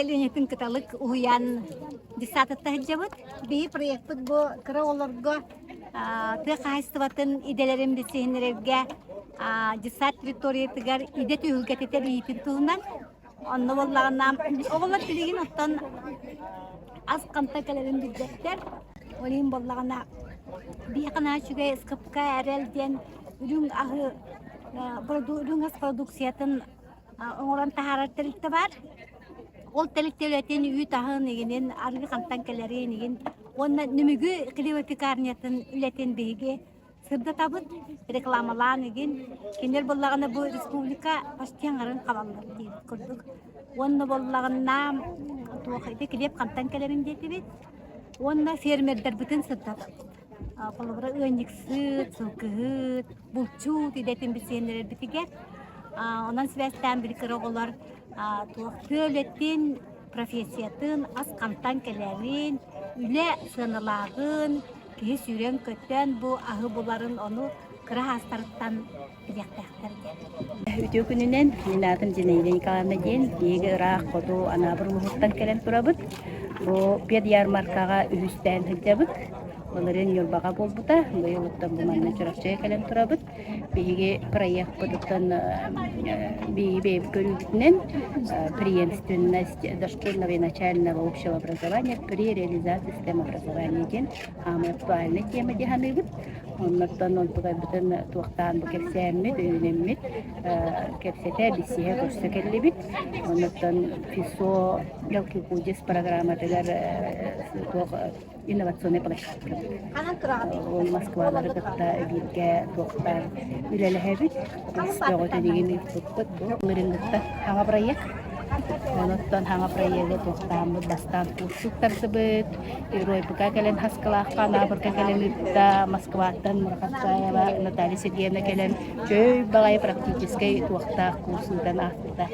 сэлиэнньэтин Кыталык уһуйаан детсадыттан сылдьабыт. Биһи проекпыт бу кыра оҕолорго тыа хаһаайыстыбатын идэлэрин билсиһиннэрэргэ детсад территориятыгар идэ түһүлгэтэ тэрийиитин туһунан. Онно буоллаҕына оҕолор билигин оттон ас хантан кэлэрин билбэттэр. Ол иһин буоллаҕына биһиэхэ наһаа үчүгэй СКПК эрэл диэн үрүҥ аһы үрүҥ ас продукциятын оҥорон таһаарар тэрилтэ баар. Ол тэрилтэ үлэтин үүт аһын игинин арыы хантан кэлэрин игин уонна Нөмүгү хлебопекарнятын үлэтин биһиги сырдатабыт, рекламалаан игин. Кинилэр буоллаҕына бу республика почти аҥарын хабаллар диэбит курдук. Уонна буоллаҕына туох ити килиэп хантан кэлэрин диэтибит. Уонна фермердэрбитин сырдатабыт. Холобура ыанньыксыт, сылгыһыт, булчут идэтин билсиһиннэрэрбитигэр. Онон сибээстээн били кыра оҕолор туох тыа үлэтин, профессиятын, ас хантан кэлэрин, үлэ сыаналааҕын, киһи сүүрэн-көтөн бу аһы буларын ону кыра саастарыттан билиэхтээхтэр диэн. Үтүө күнүнэн, мин аатым Зинаида Николаевна диэн, биһиги ыраах хоту Анаабыр улууһуттан кэлэн турабыт. Бу педярмаркаҕа үһүстээн сылдьабыт. Былырыын Ньурбаҕа буолбута, быйыл оттон бу манна Чурапчыга кэлэн турабыт. Биһиги проекпытыттан биһиги бэйэбит көрүүбүтүнэн преемственность дошкольного и начального общего образования при реализации системы образования диэн саамай актуальнай тема дии саныыбыт. Оннуттан онтукайбытын туохтаан бу кэпсээммит, өйүнэммит кэпсэтэ, билсиһэ, көрсө кэллибит. Оннуттан ФИСО Ялкикудис программатыгар туох инновационнай площадка. Ол Москвалары кытта бииргэ туохтаан үлэлэһэбит. Бөҕөтүн игин ыыппыппыт. Былырыыҥҥыттан саҥа проект. Онуттан саҥа проегы туохтааммыт бастаан курсук тардыбыт. Геройбука кэлэн Хаскалаахха, Анаабырга кэлэн ыытта, Москваттан Мурахатаева Наталья Сергеевна кэлэн чөй баҕайы практическай туохтаах курс ыытан ааспыта.